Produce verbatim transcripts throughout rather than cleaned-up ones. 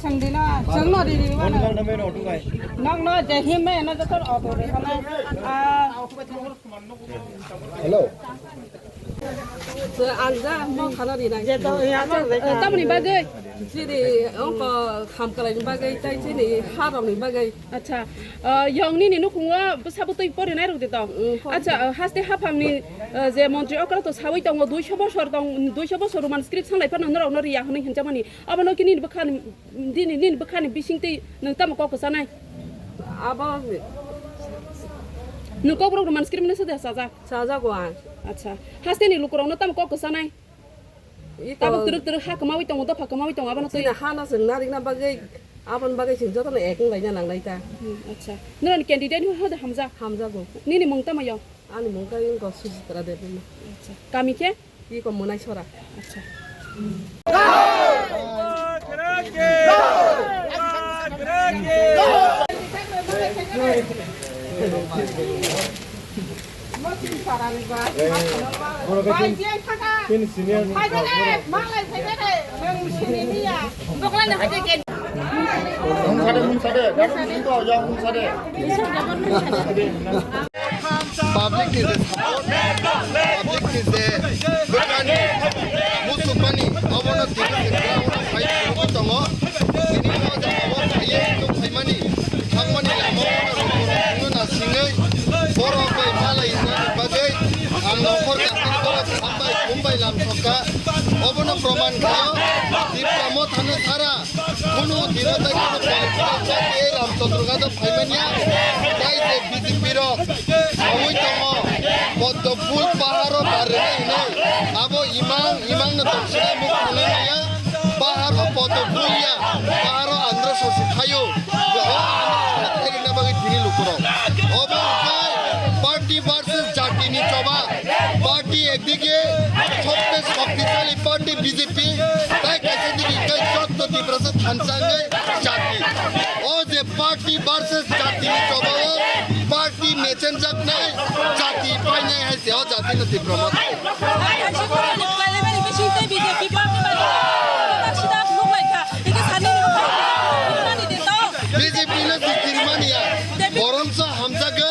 Sangdina, sangno di di wana. Nang no je him me na joto auto de kana. Ah, Hello. Anja mo khana di nang. Je to ya to de. Tamni bagwi. Chini ongko hamkalai ni bagwi tai chini harong ni bagwi. Acha, ah, yong nini nukhungo bwsa bwtwi pori nai rok de tong. Mm, pori. Acha, ah, haste haphang ni, ah, je montri okra to sawi tongo duiso bosor tong, duiso bosor Roman script sanglai phano norok no riya hwnwi hinjamani. Abono kini bwkha ni Nini, nini bwkhani bisingtwi nwng tamo kok kwchanai? Abo nwng kokborok rok manskirmani sade chajak? Chajago ang. Acha. Hasteni lukurokno tamo kok kwchanai? Iko Tabuk twrwk twrwk ha kwmawi tongo, dopha kwmawi tongo, abono twi. Chini hano chwng narikna bagwi, aboni bagwi chwng jotono ek wnglaina nangnai ta. Hmm, acha. Norokni candidate hode hamjak? Hamjago. Nini mung tamo yo? Ani mung khe wngkha Sujitra Debbarma. Acha. Kami khe? Iko Mwnaisora. Acha. Tin senior. Public ni je support, public ni je bwkhani musukmani, obono tini chwng ground o phai phunugwi tongo. Tini o jaga o phaiwi nuk phaimani, thangmani lama o rokno nasingwi borok bai malai nani bagwi ang nokhor kasini borok hambai khumbai lam sokha. Obono proman khaio Tipra Motha no sara Kunu dino tai kunu political party ei Ramchandra Gada phaimanya, tai je B J P rok sawi tongo, Poddo phul paharo barrina hinwi, abo imang, imang no tongsinai muk khulumaya, paharo Poddo phul ya, paharo Andhra Sasi phaio, o Andhra Sasi khairina bagwi tini lukurok. Obo hwnkhe party versus jati ni choba, party ekdike sobse shoktisali party B J P, tai kaisa digi kai jotto Tiprasa thansa hwnkhe jati. O je party versus jati ni choba o party mechenjaknai jati painai hai se o jati no Tipra Motha. Kaisa borok ni kwlaimani bising tei B J P party bai baksa dak nuk lai kha. Hingke sani ni bwkhak mani de to. B J P no twi kirimani ya. Boromsa hamjagwi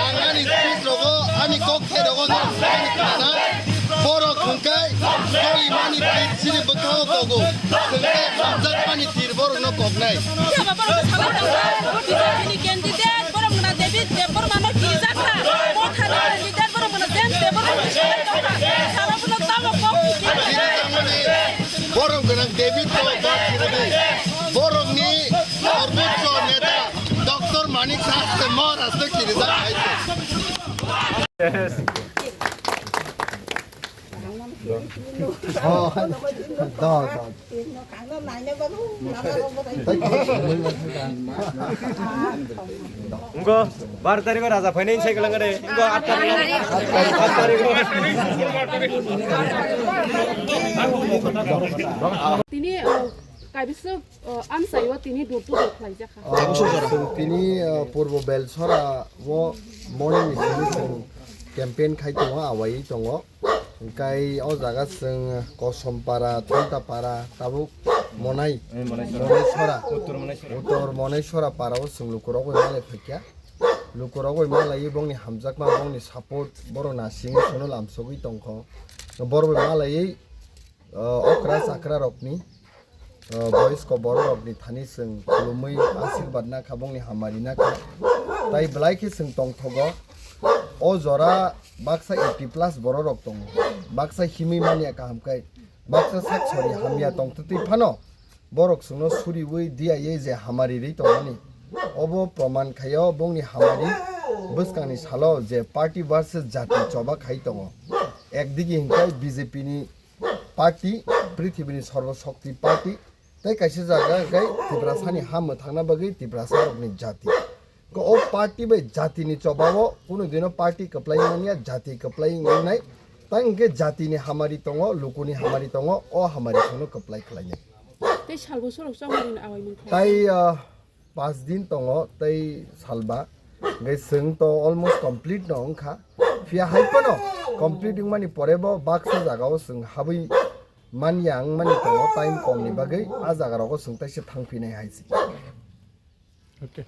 ang ani speech rogo, ani kok thai rogo no ani khana. Borok hwnkhe solimani tir chini bwkhao kogo. Hwnkhe hamjakmani tir borokno koknai. Saba borok salai tangkha, B J P ni candidate, borok mwnang David Debbarma no kirijak kha. Motha ni candidate, borok mwnang James Debbarma no salai tangkha. Sara bono tamo kok. Chini tangmani borok gwnang David to bad khiridi. Borokni Sarbochcho neta Doctor Manik Saha se Maharaj no kirijak hai se. Oh, da, da. Wngkha bar tarikh o raja phainai sai kwlwng de. Wngkha aat tarikh o. Aat tarikh o. Tini, uh, kaibisa, uh, amsai o tini door to door khlaijak kha. Ah, chwng tini, ah, Purbo Belsora o morning ni simi chwng campaign khai tongo, awaiwi tongo. Hwnkhe o jaga chwng Kosompara, Thantapara, tabuk Monai, eh, Monai Sora. Monai Sora. Uttor Monai Sora. Uttor Monai Sora para o chwng lukurok bai malai phaikha. Lukurok bai malaiwi bongni hamjakma, bongni support, borok nasingwi sono lamsogwi tongkho. Borok bai malaiwi, ah, okra chakra rokni, ah, boyos ko borok rokni thani chwng khulumwi asirbad nakha, bongni hamari nakha. Tai belai khe chwng tongthogo. O jora baksa eighty plus borok rok tongo. Baksa himwi manya kaham khe, baksa sak sori hamya tongtwtwi phano borok chwngno suriwi diyawi je hamari rwi tongmani. Obo proman khaio bongni hamari bwskangni salo je party versus jati choba khai tongo. Ekdigi hinkhe B J P ni party, prithibini sorbo shokti party, tei kaisa jaga hwnkhe Tiprasani ha mwthangna bagwi Tiprasarokni jati. Ko o party bai jatini chobao kunu dino party kwplai manya, jati kwplai wngnai. Tang hwnkhe jatini hamari tongo, lukuni hamari tongo, o hamari phano kwplai khlainai. Tei salbo sorok chongmani awai mankha. Tai, ah, Pas din tongo tei salba. Hingke chwng to almost complete no wngkha. Phiya hai phano complete wngmani pore bo baksa jaga o chwng habwi Manya wngmani tongo time komni bagwi a jagarogo chwng taisa thangphinai hai se. Okay.